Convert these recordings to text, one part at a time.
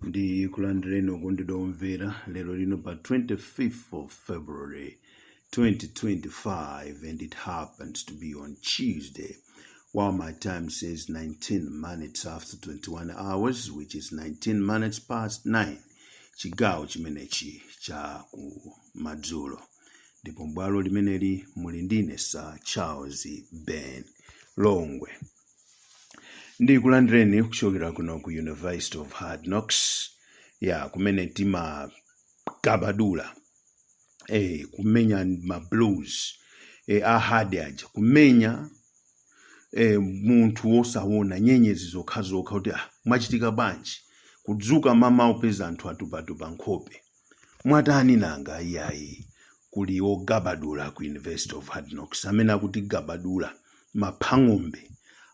Ndikulandireni okondedwa omvera lero lino pa 25th of February 2025, and it happens to be on Tuesday, while my time says 19 minutes after 21 hours, which is 19 minutes past 9, chigawo chimenechi cha kumadzulo. Ndipo m'bwalo limeneli muli ndine, Sir Charles Ben Longwe. Ndikulandireni kuchokera kuno ku University of Hard Knocks ya kumene timagabadula, kumenya ma blues a hard aja, kumenya munthu wosaona nyenyezi zokhazokha kuti ah, mwachitika bwanji? Kudzuka mama upeza anthu atupatupa nkhope, mwatani nanga? Iyayi, kuli ogabadula ku University of Hard Knocks amene akuti gabadula maphang'ombe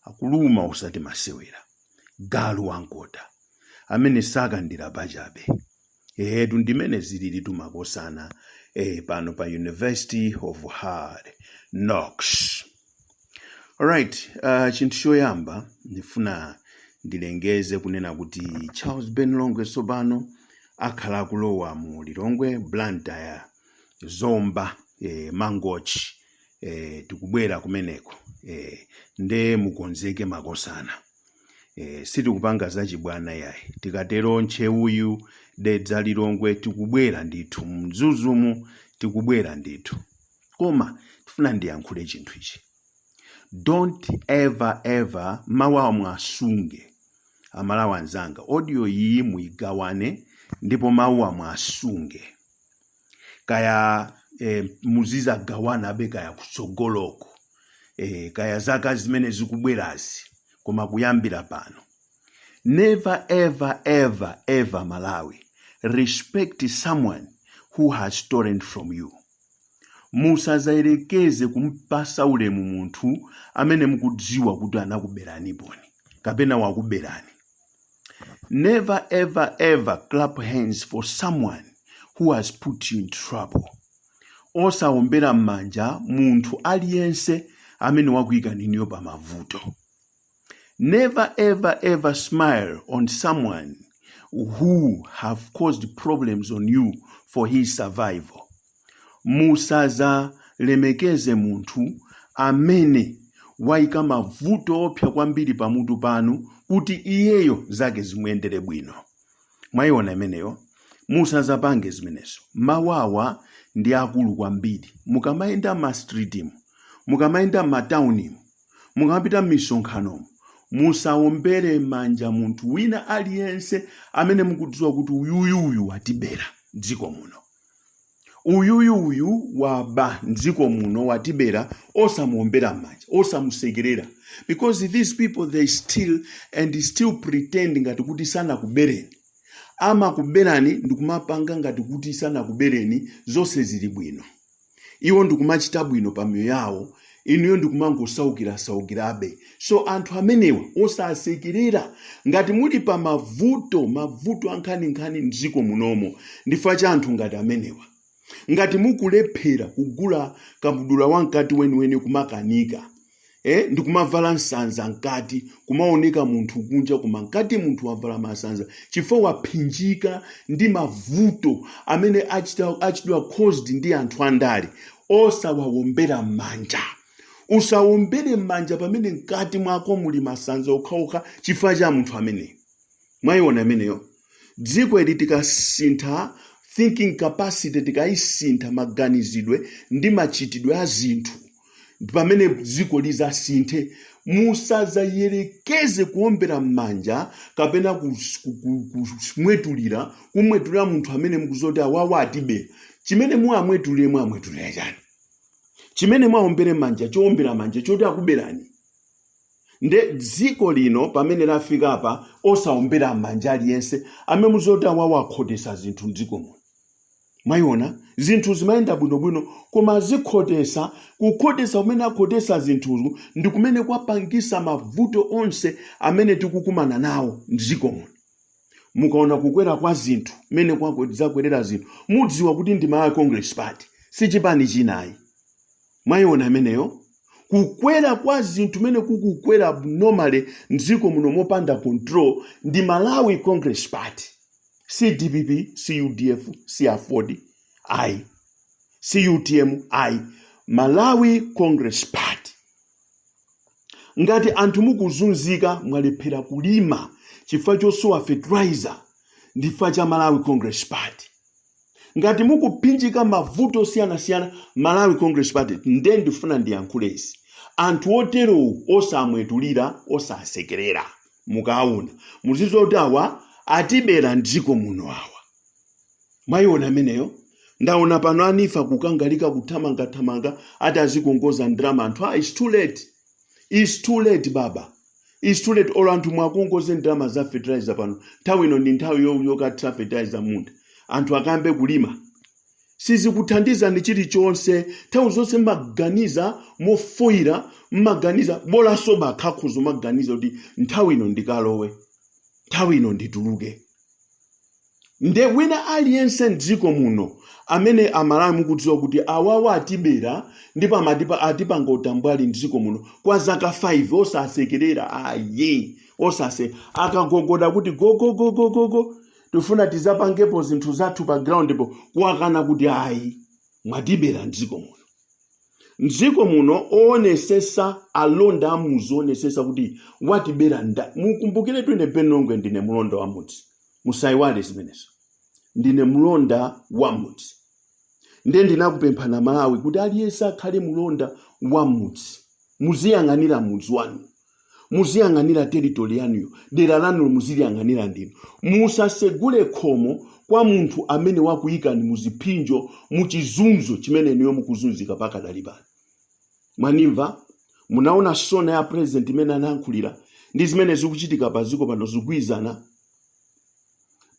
akuluma usati masewera, galu wankota amene sakandira pachabe. Ehetu, ndimene zilili tumakosana pano pa University of Hard Knocks. Alright, chinthu choyamba ndifuna ndilengeze kunena kuti Charles Ben Longwe tsopano akhala akulowa mu Lilongwe, Blantyre, Zomba, Mangochi. Tikubwera kumeneko, nde mukonzeke makosana. Sitikupanga zachibwana yayi. Tikatero Ntcheuyu, Dedza, Lilongwe, tikubwera ndithu. Mzuzumu tikubwera ndithu. Koma tifuna ndiyankhule chinthu ichi: don't ever ever, mawu awo mwasunge, Amalawi anzanga, audio iyi muyigawane ndipo mawu mwasunge, kaya muzizagawana abe, kaya kutsogoloko, kaya zaka zimene zikubwerazi, koma kuyambira pano, never ever ever ever, Malawi, respect someone who has stolen from you. Musazayerekeze kumpasa ulemu munthu amene mukudziwa kuti anakuberani poni kapena wakuberani. Never ever ever clap hands for someone who has put you in trouble. Osawombera m'manja munthu aliyense amene wakuyika niniyo pa mavuto. Never ever ever smile on someone who have caused problems on you for his survival. Musazalemekeze munthu amene wayika mavuto opsa kwambiri pamutu panu kuti iyeyo zake zimuyendere bwino. Mwayiona imeneyo? Musazapange zimenezo. Mawawa ndi akulu kwambiri. Mukamayenda m'mastreetimu, mukamayenda m'mataunimu, mukamapita m'misonkhanomu, musawombere manja munthu wina aliyense amene mukudziwa kuti uyuyuyu watibera dziko muno, uyuyuyu waba mdziko muno, watibera. Osamuombera m'manja, osamusekerera, because these people, they steal and still pretend ngati kuti sanakubereni. Amakuberani ndikumapanga ngati kuti sanakubereni, zonse zili bwino, iwo ndikumachita bwino pa miyoyo yawo, inuyo ndikumangosaukirasaukirabe. So anthu amenewa osasekerera ngati muli pa mavuto, mavuto ankhaninkhani mdziko munomo ndifa cha anthu ngati amenewa. Ngati mukulephera kugula kabudula wamkati weniweni, kumakanika, ndikumavala nsanza mkati, kumaoneka munthu kunja koma mkati munthu wavala masanza chifukwa waphinjika ndi mavuto amene achitidwa caused ndi anthu andale, osawawombera m'manja. Usawombere m'manja pamene mkati mwako muli masanza okhaokha chifukwa cha munthu ameneyo. Mwayiona imeneyo? Dziko ili tikasintha thinking capacity, tikayisintha maganizidwe ndi machitidwe a zinthu, pamene dziko lizasinthe. Musazayerekeze kuombera m'manja kapena kumwetulira, kumwetulira munthu amene mukuzoti awawa atibera. Chimene muamwetulire, muamwetulira chani? Chimene mwaombere manja, chowombera manja choti akuberani? Nde dziko lino pamene lafika apa, osaombera manja aliyense amene muzoti awawa akhotesa zinthu mdziko muno. Mwayiona, zinthu zimayenda bwinobwino koma azikhotesa. Kukhotesa kumene akhotesa zinthuzu ndi kumene kwapangisa mavuto onse amene tikukumana nawo mdziko muno. Mukaona kukwera kwa zinthu mmene zakwerera zinthu, mudziwa kuti ndi Malawi Congress Party, si chipani chinayi. Mwayiona imeneyo? Kukwera kwa zinthu mene kukukwera abnormally mdziko muno mopanda control ndi Malawi Congress Party. Si DPP, si UDF, si AFORD ayi, si UTM ayi, Malawi Congress Party. Ngati anthu mukuzunzika, mwalephera kulima chifukwa chosowa fertilizer, ndi chifukwa cha Malawi Congress Party. Ngati mukuphinjika mavuto osiyanasiyana, Malawi Congress Party. Nde ndifuna ndiyankhule izi: anthu oterowu osamwetulira, osasekerera. Mukaona, muzidziwa kuti awa atibera mdziko muno awa. Mwayiona ameneyo? Ndaona pano a NEEF kukangalika, kuthamangathamanga, ati azikongoza ndalama anthu. Ah, it's too late, it's too late baba, it's too late. Olo anthu mwakongoze ndalama za fertilizer pano, nthawi ino ndi nthawi yokathira fertilizer munda, anthu akambe kulima, sizikuthandizani chilichonse. Nthawi zonse mmaganiza mofoyira, mmaganiza bolanso bakhakhuzo, maganiza kuti nthawi ino ndikalowe, nthawi ino ndituluke. Nde wina aliyense mdziko muno amene Amalawi mukudziwa kuti awawa atibera ndipo amatipa atipanga utambwali mdziko muno kwa zaka 5, osasekerera ayi, osase akagogoda kuti gogogogogogo, tifuna tizapangepo zinthu zathu pa ground po, kuwakana kuti ayi, mwatibera mdziko muno. Mdziko muno oonesesa alonda amuzi, onesesa kuti watibera nda. Mukumbukire ine Ben Longwe ndine mlonda wa mudzi, musayiwale zimenezo. Ndine mlonda wa mudzi, ndiye ndinakupemphana Malawi kuti aliyense akhale mlonda wa mudzi. Muziyang'anira mudzi wanu, muziyang'anira territory yanuyo, dera lanu muziliyang'anira ndinu. Musasegule khomo kwa munthu amene wakuyikani muziphinjo, muchizunzo chimene niyo mukuzunzika pakadali pano. Mwanimva? Munaona SONA ya president imene anayankhulira ndi zimene zikuchitika pa dziko pano zikugwirizana.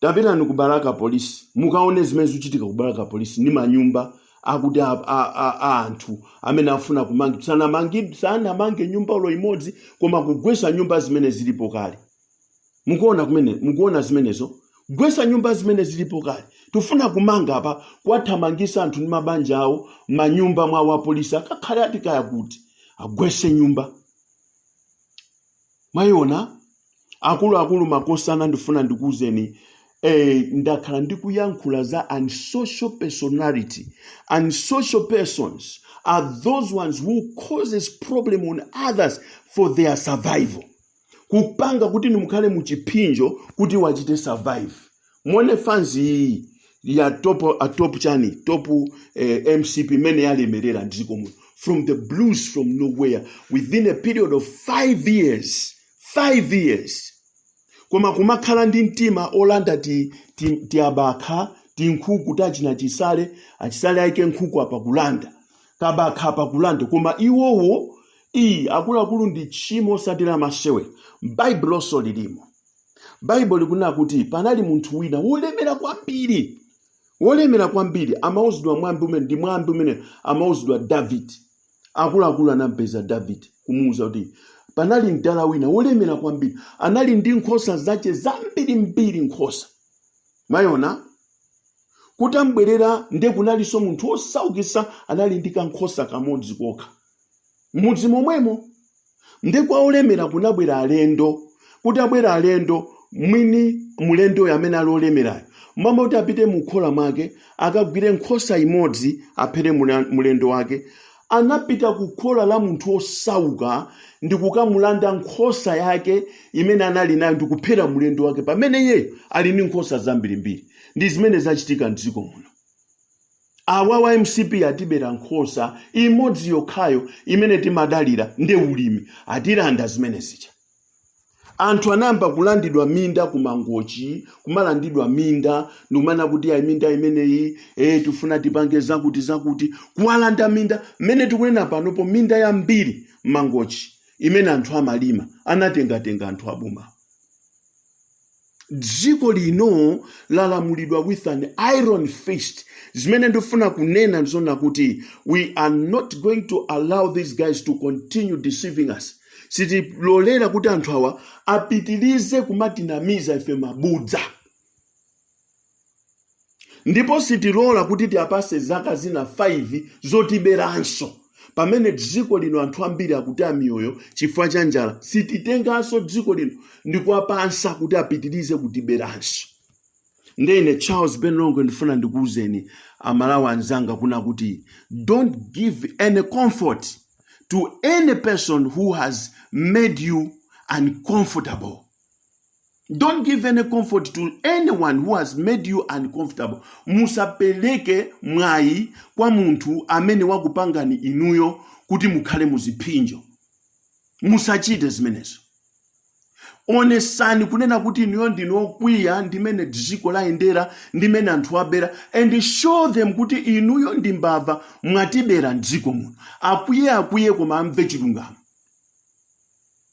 Tapitani ku Balaka Police, mukaone zimene zikuchitika ku Balaka Police ndi manyumba akuti a anthu amene afuna kumanga. Sanamange nyumba olo imodzi, koma kugwesa nyumba zimene zilipo kale. Mukuona kumene? Mukuona zimenezo? Gwesa nyumba zimene zilipo kale, tifuna kumanga apa, kuwathamangisa anthu ndi mabanja awo manyumba mwawo. Apolisi akakhale ati kaya kuti agwese nyumba. Mwayiona, akuluakulu, makosana? Ndifuna ndikuwuzeni, ndakhala ndikuyankhula za unsocial personality. Unsocial persons are those ones who causes problem on others for their survival, kupanga kuti nimukhale muchiphinjo kuti wachite survive. Muone fanzi iyi ya top, a top chani, top MCP imene yalemerera mdziko muno from the blues, from nowhere, within a period of 5 years, 5 years, koma kumakhala ndi mtima olanda ti abakha, tinkhuku tachina Chisale. Achisale ayike nkhuku apa, kulanda kabakha apa, kulanda. Koma iwowo iyi, akuluakulu, ndi tchimo osati la masewera. Baibuloso lilimo. Baibulo likunena kuti panali munthu wina wolemera kwambiri, wolemera kwambiri. Amauzidwa mwambi umene, ndi mwambi umene amauzidwa David. Akuluakulu, anampeza David kumuwuza kuti panali mdala wina wolemera kwambiri, anali ndi nkhosa zace zambirimbiri, nkhosa. Mayona kuti ambwerera, nde kunalinso munthu wosaukisa, anali ndi kankhosa kamodzi kokha mudzi momwemo. Nde kwa olemera kunabwera alendo. Kuti abwera alendo, mwini mulendoyo amene ali olemerayo, mama kuti apite mukhola mwake akagwire nkhosa imodzi aphere mulendo wake, anapita ku khola la munthu osauka ndi kukamulanda nkhosa yake imene anali nayo ndi kuphera mulendo wake, pamene iye ali ndi nkhosa zambirimbiri. Ndi zimene zachitika mdziko muno. Awa wa MCP atibera nkhosa imodzi yokhayo imene timadalira, ndi ulimi. Atilanda zimene zija. Anthu anayamba kulandidwa minda ku Mangochi, kumalandidwa minda ndikumana kuti ayi, minda imeneyi tifuna tipange zakuti zakuti, kuwalanda minda. Mmene tikunena panopo, minda yambiri Mangochi imene anthu amalima anatengatenga anthu aboma. Dziko lino lalamulidwa with an iron fist. Zimene ndifuna kunena ndizona kuti we are not going to allow these guys to continue deceiving us. Sitilolera kuti anthu awa apitirize kumatinamiza ife mabudza, ndipo sitilola kuti tiapase zaka zina 5 zotiberanso, pamene dziko lino anthu ambiri akutaya miyoyo chifukwa cha njala. Sititenganso dziko lino ndikuwapansa kuti apitirize kutiberanso. Ndine Charles Ben Longwe, ndifuna ndikuwuzeni Amalawi anzanga kuna kuti don't give any comfort to any person who has made you uncomfortable. Don't give any comfort to anyone who has made you uncomfortable. Musapeleke mwayi kwa munthu amene wakupangani inuyo kuti mukhale muziphinjo. Musachite zimenezo. Onesani kunena kuti inuyo ndinu okwiya ndimene dziko layendera, ndimene anthu abera, and show them kuti inuyo ndi mbava, mwatibera mdziko muno. Akwiye, akwiye, koma amve chilungamo.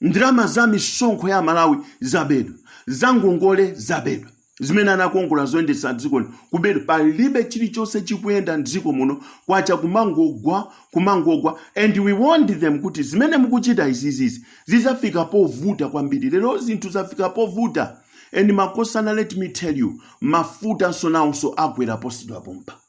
Ndalama za misonkho ya Malawi zabedwa, za ngongole zabedwa, zimene anakongola zoyendetsa dziko lino kubedwa. Palibe chilichonse chikuyenda mdziko muno. Kwacha kumangogwa, kumangogwa. And we warned them kuti zimene mukuchita izizizi zizafika povuta kwambiri. Lero zinthu zafika povuta. And makosana, let me tell you, mafuta nawonso akwera posachedwa pompa.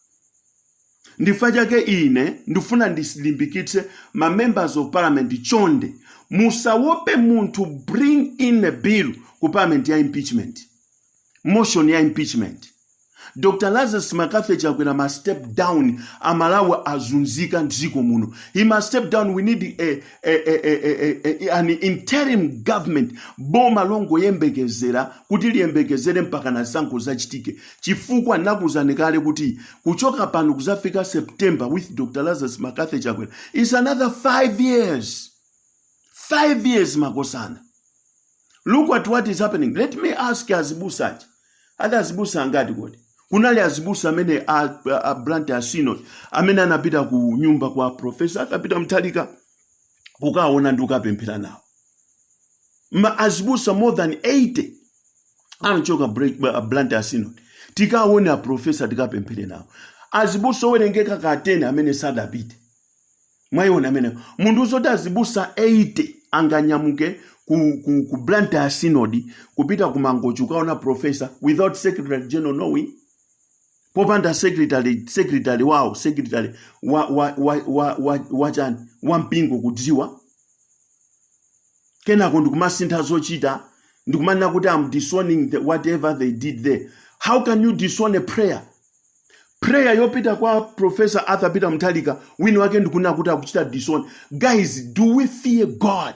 Ndifukwa chake ine ndifuna ndilimbikitse ma members of parliament: chonde, musawope munthu. Bring in a bill ku parliament ya impeachment, motion ya impeachment. Dr Lazarus McCarthy Chakwera must step down. Amalawi azunzika mdziko muno. He must step down. We need an interim government, boma longoyembekezera kuti liyembekezere mpaka na zisankho zachitike, chifukwa ndinakuwuzani kale kuti kuchoka pano kuzafika September with Dr Lazarus McCarthy Chakwera is another 5 years. 5 years, makosana. Look at what is happening. Let me ask azibusa achi ati azibusa angati kodi kunali azibusa amene a Blantyre Synod amene anapita ku nyumba kwa Professor akapita Mutharika kukaona ndi kukapemphera nawo? Ma azibusa more than 80 anachoka Blantyre Synod, tikaone a professor, tikapemphere nawo. Azibusa owerengeka ka 10 amene sadapite. Mwayiona amene munthu uzoti azibusa 80 anganyamuke ku Blantyre Synod kupita ku Mangochi kukaona professor without secretary general knowing, popanda secretary wawo, secretary wa chani, wa mpingo kudziwa, kenako ndikumasintha zochita, ndikumanena kuti I'm disowning whatever they did there. How can you disown a prayer? Prayer yopita kwa Professor Arthur Peter Mutharika, wini wake ndikunena kuti akuchita disown. Guys, do we fear God?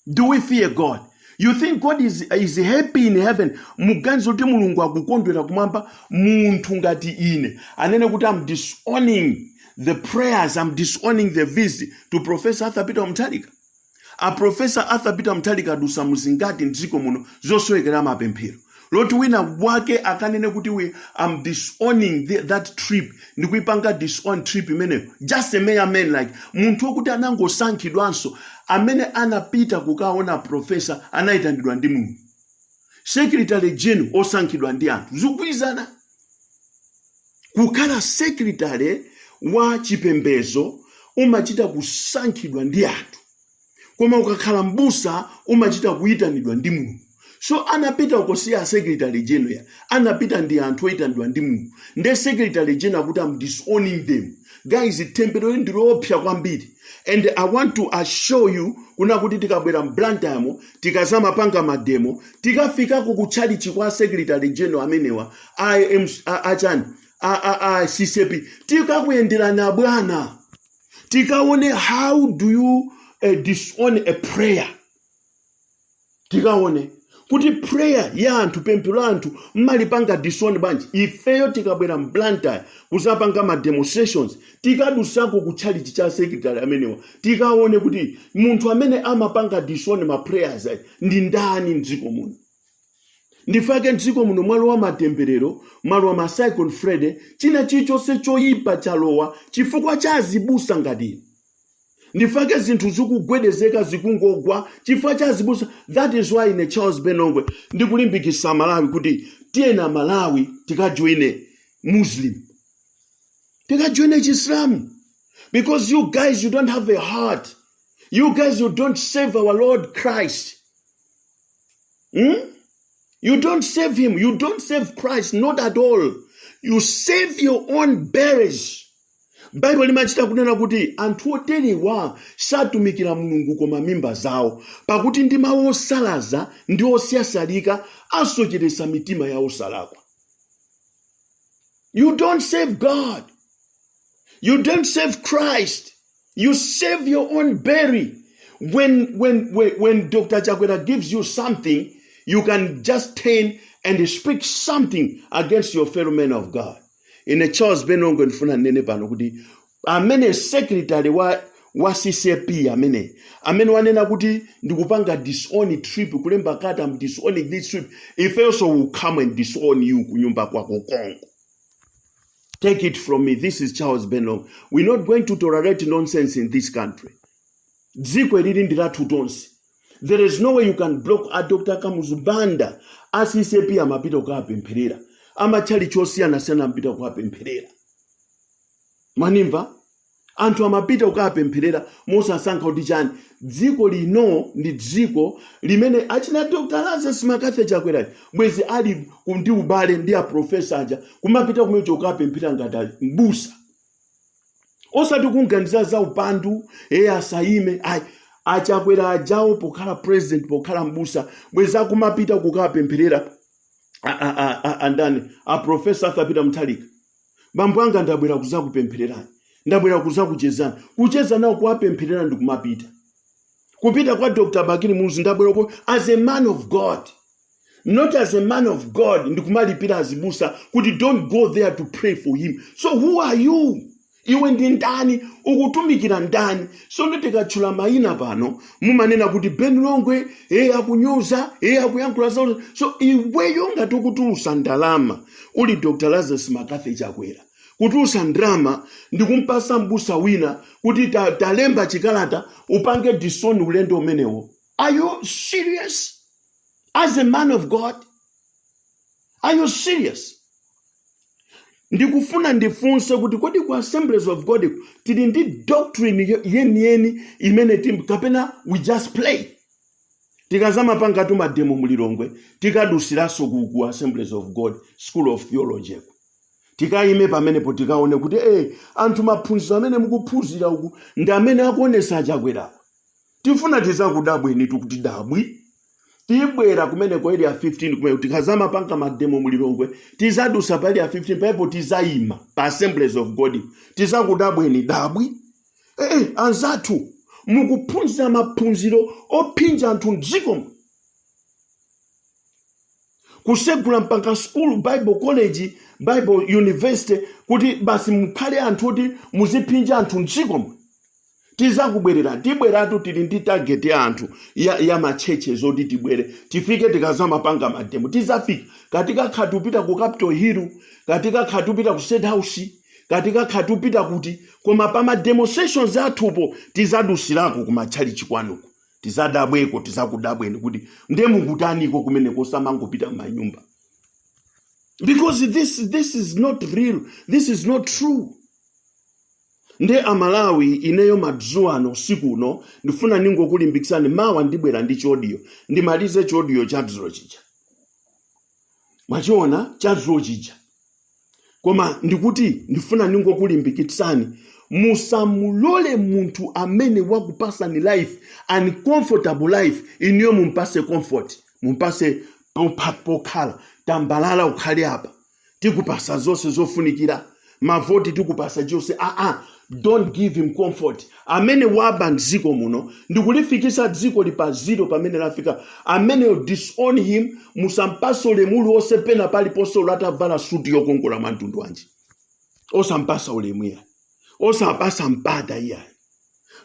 Do we fear God? You think God is happy in heaven? Muganizo kuti Mulungu akukondwera kumwamba munthu ngati ine anene kuti I'm disowning the prayers, I'm disowning the visit to Professor Arthur Peter Mutharika? A Professor Arthur Peter Mutharika adusa muzingati mdziko muno zosowekera mapemphero, loti wina wake akanene kuti I'm disowning that trip, ndikuipanga disown trip imeneyo? Just a mere man, like munthu wokuti anangosankhidwanso, amene anapita kukaona professor anayitanidwa ndi Mulungu, secretary general osankhidwa ndi anthu. Zikugwirizana? Kukhala secretary wa chipembezo umachita kusankhidwa ndi anthu, koma ukakhala mbusa umachita kuyitanidwa ndi Mulungu. So anapita ukosiya secretary general ya anapita ndi anthu oyitanidwa ndi Mulungu, nde secretary general akuti I'm disowning them. Guys, temperero ndiloopsa kwambiri. And I want to assure you kuna kuti tikabwera mBlantyremo, tikazamapanga mademo, tikafikako kutchalichi kwa secretary general amenewa achani a CCAP, tikakuyenderana bwana, tikaone how do you disown a prayer. Tikaone kuti prayer ya anthu, pemphero la anthu, mmalipanga disown bwanji? Ifeyo tikabwera mBlantyre kuzapanga ma demonstrations, tikadusako kutchalichi cha secretary amenewa, tikaone kuti munthu amene amapanga disown ma prayers aya ndi ndani mdziko muno. Ndifake mdziko muno mwalowa matemberero, mwalowa ma Cyclone Freddy, china chilichonse choyipa chalowa chifukwa cha azibusa ngati inu. Ndifake zinthu zikugwedezeka, zikungogwa chifukwa cha azibusa. That is why ine Charles Ben Longwe ndikulimbikitsa Malawi kuti tiyena Malawi tikajoine Muslim, tikajoine Chisilamu, because you guys, you don't have a heart. You guys, you don't serve our Lord Christ, You don't save him. You don't save Christ, not at all. You save your own bellies. Baibulo limachita kunena kuti anthu oterewa satumikira Mulungu koma mimba zawo, pakuti ndi mawu osalaza ndi osyasyalika asocheretsa mitima ya osalakwa. You don't serve God, you don't serve Christ, you serve your own belly. When Dr. Chakwera gives you something, you can just turn and speak something against your fellow men of God. Ine Charles Ben Longwe ndifuna nene pano kuti amene secretary wa CCAP amene wanena kuti ndikupanga disown trip, kulemba kati, "I'm disowning this trip," ifenso will come and disown you kunyumba kwako konko. Take it from me, this is Charles Ben Longwe. We're not going to tolerate nonsense in this country. Dziko ilili ndi lathu tonse. There is no way you can block a Dr. Kamuzu Banda. A CCAP amapita kukapempherera, amatchalichi osiyanasiyana amapita kukapempherera. Manimva? Anthu amapita kukapempherera mosasankha kuti chani. Dziko lino ndi dziko limene achina Dr. Lazarus McCarthy Chakwera bwezi ali ndi ubale ndi a professor aja, kumapita kumenecho kukapemphera ngati ali mbusa, osati kunganiza za upandu eye asayime, ayi. Achakwera ajawo pokhala president, pokhala mbusa, bwezi akumapita kukapempherera andani, a Professor Arthur Peter Mutharika. "Bambo anga, ndabwera kuzakupemphererani, ndabwera kuzakuchezani." Kucheza nawo, kuwapempherera, ndikumapita kupita kwa Dr. Bakili Muluzi, "Ndabwera ko," as a man of God, not as a man of God ndikumalipira azibusa kuti don't go there to pray for him. So who are you? Iwe ndi ndani? Ukutumikira ndani? So tikatchula mayina pano mumanena kuti Ben Longwe eye akunyoza, eye akuyankhula za. So iweyo ngati ukutulusa ndalama, uli Dr. Lazarus McCarthy Chakwera, kutulusa ndalama ndikumpasa mbusa wina kuti talemba chikalata upange disown ulendo umenewo, are you serious as a man of God? Are you serious? Ndikufuna ndifunse kuti kodi ku Assemblies of God tili ndi doctrine yeniyeni imene tim kapena we just play? Tikazamapanga tu mademo mulilongwe, tikadusiranso ku Assemblies of God School of Theology ku, tikayime pamenepo, tikaone kuti anthu maphunziro amene mukuphunzira uku ndi amene akuonesa Achakwerawa. Tifuna tizakudabweni, tikuti dabwi. Tibwera kumeneko Area 15 kumene tikazamapanga mademo mulilongwe, tizadusa pa Area 15 paipo, tizayima pa Assemblies of God, tizakudabweni dabwi. Anzathu mukuphunzira maphunziro ophinja anthu mdzikomo, kusegula mpaka school, Bible college, Bible university, kuti basi mukhale anthu oti muziphinja anthu mdzikomo. Tizakubwerera, tibweratu, tili ndi target ya anthu ya ma churches oti tibwere, tifike tikazamapanga mademo. Tizafika katika khati upita ku Capitol Hill, katika khati upita ku State House, katika khati upita kuti, koma pa ma demonstrations athupo tizadusirako kumatchalichi kwanuko, tizadabweko, tizakudabweni kuti nde mukutaniko kumeneko, samangopita m'manyumba, because this is not real, this is not true. Nde Amalawi, ineyo madzulo ano, usiku uno, ndifuna ningokulimbikitsani. Mawa ndibwera ndi chi audio, ndimalize chi audio cha dzulo chija. Mwachiona cha dzulo chija? Koma ndikuti ndifuna ningokulimbikitsani, musamulole munthu amene wakupasani life, uncomfortable life, iniyo mumpase comfort, mumpase pokhala, tambalala, ukhale apa, tikupasa zonse zofunikira, mavoti tikupasa chonse. Aa, don't give him comfort. Amene waba mdziko muno ndikulifikisa dziko lipa zero pamene lafika, ameneyo disown him. Musampase ulemu uliwonse pena paliponse, atavala suti yokongola mwa mtundu wanji. Osampasa ulemu iyayi, osapasa mpata iyayi.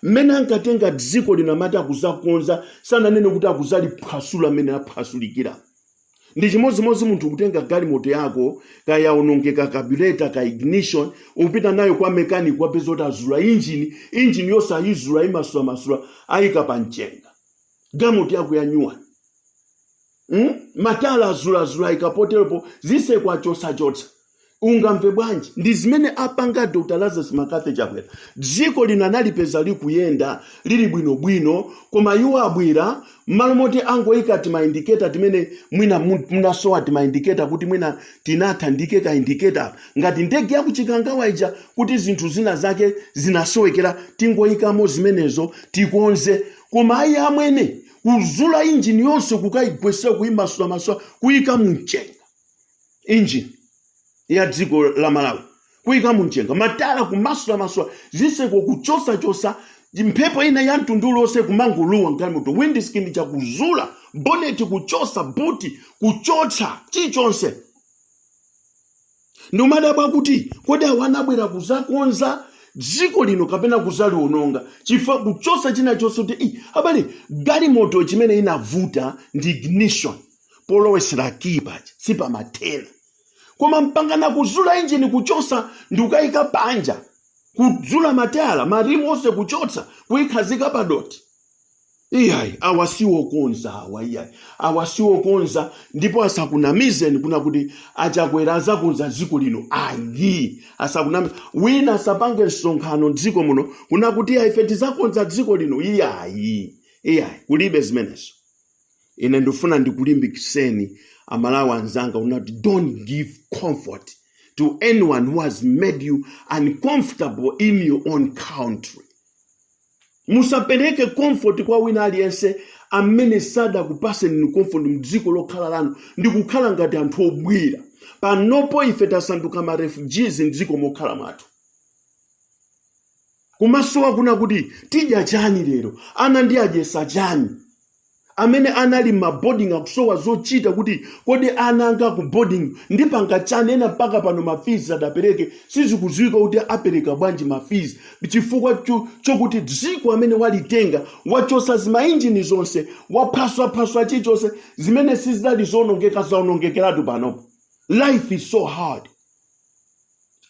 Mmene ankatenga dziko lino amati akuzakonza, sananene kuti akuzaliphwasula mmene aphwasulikira. Ndi chimodzimodzi munthu kutenga galimoto yako, kayaonongeka carburetor, ka ignition, upita nayo kwa mechanic, wapeza kuti azula injini, injini yonse ayizula, imasulamasula, ayika pa mchenga, galimoto yako yanyuwa, Matala azulazula, ikapoteropo ziseko achosachotsa, ungamve bwanji? Ndi zimene apanga Dr. Lazarus McCarthy Chakwera. Dziko lino analipeza likuyenda, lili bwinobwino, koma iwo abwera, mmalo moti angoyika tima indicator timene mwina munasowa, tima indicator kuti mwina tinatha, ndike ka indicator ngati ndege yakuchikangawa ija, kuti zinthu zina zake zinasowekera, tingoyikamo zimenezo tikonze. Koma ayi amwene, kuzula injini yonse, kukayigwesera, kuyimasulamasula, kuyika mumchenga injini. Ya dziko la Malawi kuyika mumchenga, matala kumasulamasula, zitseko kuchosachosa, mphepo ina ya mtundu uliwonse kumangolowa mgalimoto, windscreen chakuzula, bonnet kuchosa, boot kuchotsa, chilichonse. Ndimadabwa kuti kodi awo anabwera kuzakonza dziko lino kapena kuzaliwononga? Chifukwa kuchosa china chonse kuti abale, galimoto chimene inavuta ndi ignition, polowesera key paja sipamathena, koma mpangana kuzula injini, kuchosa ndi kukayika panja, kuzula matayala, marimu onse kuchotsa, kuyikhazika padoti. Iyayi, awa siwokonza awa, iyayi, awa siwokonza. Ndipo asakunamizeni kuna kuti aChakwera azakonza dziko lino, ayi, asakunamize. Wina asapange msonkhano mdziko muno kuna kuti iyayi, ife tizakonza dziko lino. Iyayi, iyayi, kulibe zimenezo. Ine ndifuna ndikulimbikiseni Amalawi anzanga unati don't give comfort to anyone who has made you uncomfortable in your own country. Musapereke comfort kwa wina aliyense amene sadakupaseni comfort mdziko lokhala lanu ndikukhala ngati anthu obwera. Panopo ife tasanduka ma refugees mdziko mokhala mwathu, kumasowa kuna kuti tidya chani lero, ana ndi adyesa chani. Amene anali ma boarding akusowa zochita kuti kodi ana anga ku boarding ndipanga chani? Ena mpaka pano ma fees adapereke, sizikudziwika kuti apereka bwanji ma fees, chifukwa chokuti dziko amene walitenga wachosa zimainjini zonse, waphwaswaphwaswa chilichonse. Zimene sizidali zonongeka zaonongekeratu. Panopo life is so hard.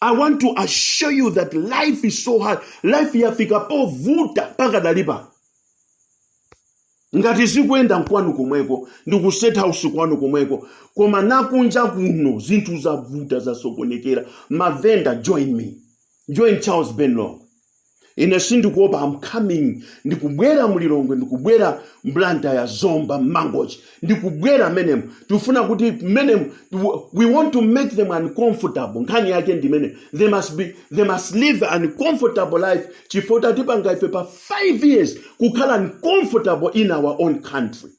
I want to assure you that life is so hard. Life yafika povuta pakadali pano. Ngati zikuyenda nkwanu komweko ndi ku State House kwanu komweko, koma nakunja kuno zinthu zavuta, zasokonekera. Mavenda, join me, join Charles Ben Longwe. Ine sindikuopa. I'm coming. Ndikubwera muLilongwe, ndikubwera mBlantyre, Zomba, Mangochi, ndikubwera menemo. Tikufuna kuti menemo we want to make them uncomfortable. Nkhani yake ndimene they must live an uncomfortable life, chifukwa tatipanga ife pa 5 years kukhala uncomfortable in our own country.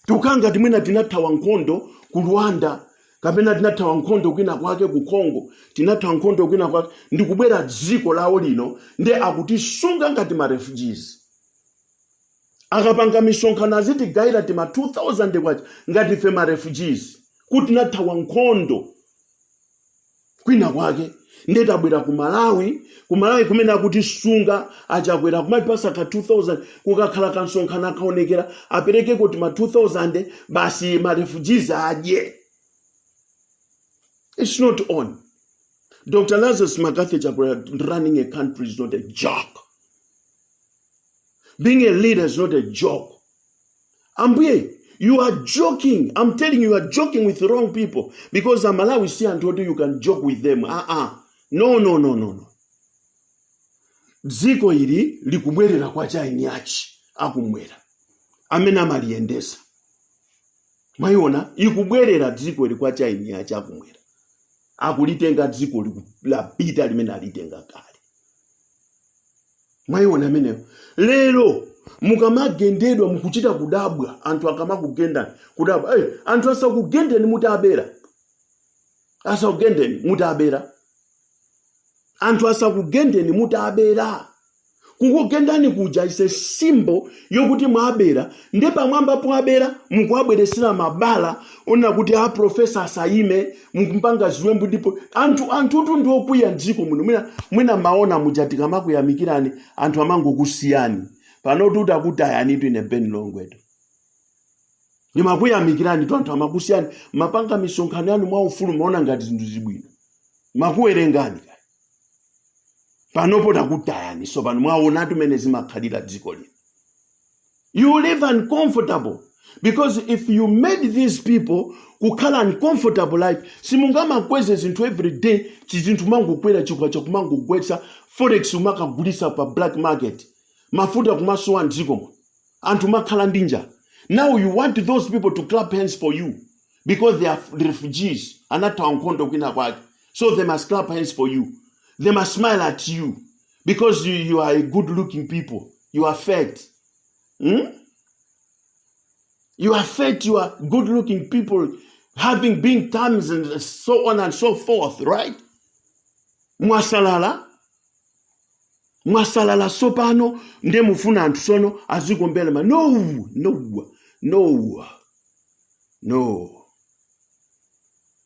Tikukhala ngati mwina tinathawa nkhondo ku Rwanda kapena tinathawa nkhondo kwina kwake ku Congo, tinathawa nkhondo kwina kwake ndikubwera dziko lawo lino, nde akutisunga ngati ma refugees. Akapanga misonkhano azitigayira tima 2000 kwacha ngati ife ma refugees, kuti tinathawa nkhondo kwina kwake nde tabwera ku Malawi. Ku Malawi kumene akutisunga aChakwera, kumatipasa ka 2000, kukakhala kansonkhano akaonekera aperekeko tima 2000 basi, ma refugees adye. It's not on. Dr Lazarus McCarthy Chakwera, running a country is not a joke. Being a leader is not a joke. Ambuye, you are joking. I'm telling you, you are joking with the wrong people, because Amalawi si anthu oti you can joke with them. Ah ah, no, no, no, no, no. Dziko ili likubwerera kwa chaini achi akumwera amene amaliyendesa. Mwayiona, ikubwerera dziko ili kwa chaini achi akumwera, akulitenga dziko lapita limene alitenga kale. Mwayiona ameneyo? Lero mukamagendedwa mukuchita kudabwa, anthu akamakugendani kudabwa. Hey, anthu asakugendeni mutabera, asakugendeni mutabera, anthu asakugendeni mutabera. Kukugendani kuja is a symbol yokuti mwabera, ndi pamwamba poabera mukuabweresera mabala ona kuti a professor asayime, mukumpanga ziwembu. Ndipo anthu, anthutu ndi okwiya mdziko muno. Mwina maona muja tikamakuyamikirani anthu amangokusiyani. Pano tuti akutayani. Ine Ben Longweto ndimakuyamikirani tu, anthu amakusiyani. Mapanga misonkhano yanu mwaufulu, maona ngati zinthu zibwino, makuwerengani kaya. Panopo takutayani. So pano mwaona tumene zimakhalira dziko lino. You live uncomfortable because if you made these people kukhala uncomfortable life, simungamakweze zinthu every day. Chizinthu mangokwera, chikwacha kumangogwetsa, forex umakagulisa pa black market, mafuta kumasowa mdzikomo, anthu makhala ndi njala. Now you want those people to clap hands for you because they are refugees, anathawa nkhondo kwina kwake, so they must clap hands for you, they must smile at you because you are a good looking people, you are fat, You are fat, you are good looking people. Having been times and so on and so forth, right? Mwasalala, mwasalala. Sopano ndiye mufuna anthu sono azikuombera ma. No, no, no, no.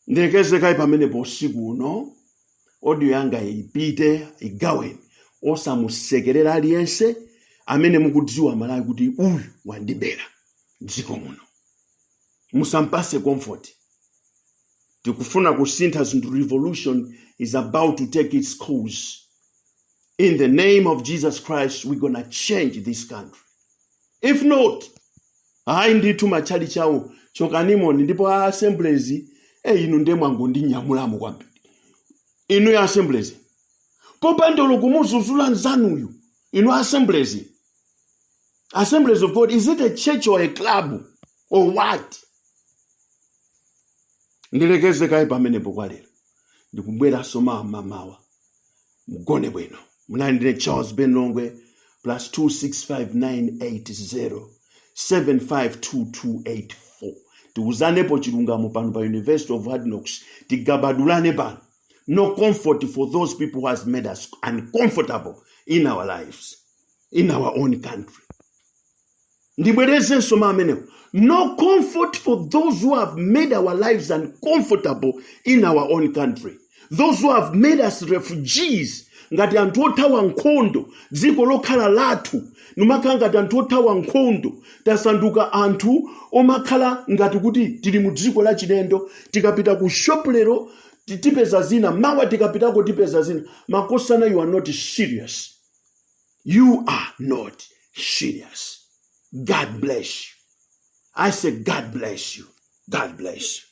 Ndilekezekayi pamenepo usiku uno. Audio yanga ipite, igaweni. Osamusekerera aliyense amene mukudziwa, Malawi, kuti uyu wandibera dziko muno. Musampase comfort. Tikufuna kusintha zinthu. Revolution is about to take its course. In the name of Jesus Christ, we're gonna change this country. If not, hayi ndithu, matchali chawo chokanimoni. Ndipo a Assemblies, inu ndiye mwangondinyamulamo kwambiri. Inu ya Assemblies, popanda kumuzuzula nzanuyu. Inu Assemblies, Assemblies of God, is it a church or a club or what? Ndilekeze kayi pamenepo kwa lero. Ndikubweranso mawa mamawa. Mugone bwino. Munali ndine Charles Ben Longwe, +265980 752284. Tiuzanepo chilungamo pano pa University of Hard Knocks. Tigabadulane pano. No comfort for those people who has made us uncomfortable in our lives, in our own country. Ndibwerezenso ma amenewo: no comfort for those who have made our lives uncomfortable in our own country, those who have made us refugees, ngati anthu othawa nkhondo. Dziko lokhala lathu numakhala ngati anthu othawa nkhondo. Tasanduka anthu omakhala ngati kuti tili mu dziko la chilendo. Tikapita ku shop lero, tipeza zina, mawa tikapitako tipeza zina. Makosana, you are not serious. You are not serious. God bless you. I say God bless you. God bless you.